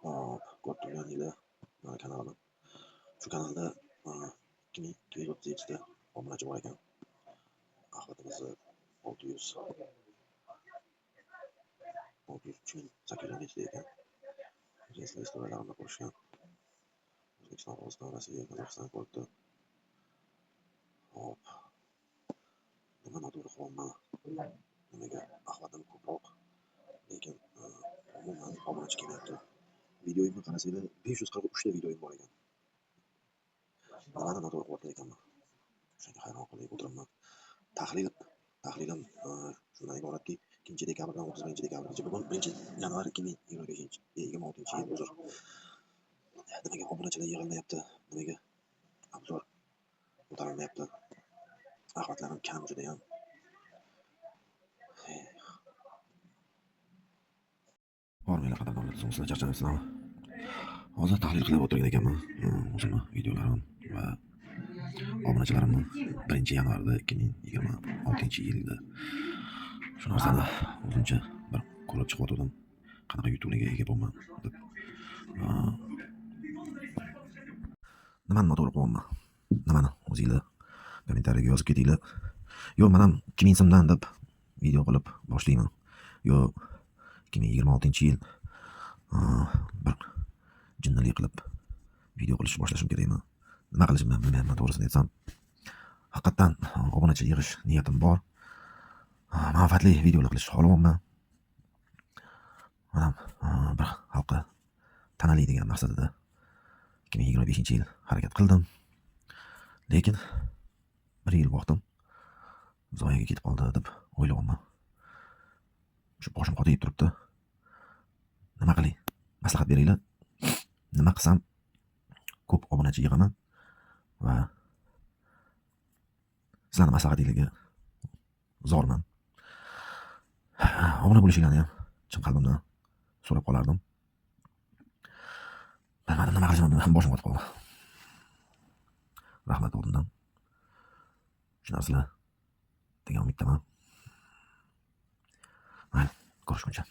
Hop, ko'rib turganinglar mana kanalim. Shu kanalda 2237 ta obunachi bor ekan. Axlatimizni 600 603 817 ta ekan. Reelslar, istoriyalarimni ko'rishgan. O'zbekiston, Qirg'iziston, Rossiya, Qozog'iston ko'ribdi. Hop. Nima noto'g'ri qilyapman? Nimaga axlatim ko'proq, lekin umuman obunachi kelmayapti? Videoyimni qarasanglar, 543 ta videoyim bor ekan. Nimani noto'g'ri qilayotgan ekanman? O'shanga hayron qolib o'tiribman. Tahlilim shundan iboratki, 2 dekabrdan 31 dekabrgacha, bugun 1 yanvar 2025, 26-yil, uzr. Nimaga obunachilar yig'ilmayapti? Nimaga обзор ko'tarilmayapti? Axlatlarim kam judayam. Eh. Hormanglar, qadrdonlar, sizlar charchamayapsizlarmi? Hozir tahlil qilib o'tirgan ekanman. O'zimni videolarim va obunachilarimni 1 yanvarda 2026-yilda shu narsani o'zimcha bir ko'rib chiqyotgandim. Qanaqa yutuqlarga ega bo'lman deb. Nimani noto'g'ri qilyapman? Nimani? O'zinglar kommentariyaga yozib ketinglar. Yo, man ham 2000 so'mdan deb video qilib boshlayman. Yo, 2026-yil bir jinnilik qilib video qilishni boshlashim kerakmi? Nima qilishimni ham bilmayapman, to'g'risini aytsam. Haqiqatdan obunachi yig'ish niyatim bor. Manfaatli videolar qilishni xohlayapman. Man ham bir xalqqa tanali degan maqsadida 2025-yil harakat qildim. Lekin bir yil vaqtim zoyaga ketib qoldi deb o'ylayapman. Shu boshim qotib turibdi. Nima qilay? Maslahat beringlar. Nima qilsam ko'p obunachi yig'aman va sizlarni maslahatinglarga zorman. Obuna bo'lishinglarni ham chin qalbimdan so'rab qolardim. Bilmadim, nima qilishimni bilmadim, boshim qotib qoldi. Rahmat oldindan. Tushunarsizlar degan umiddaman. Mayli, ko'rishguncha.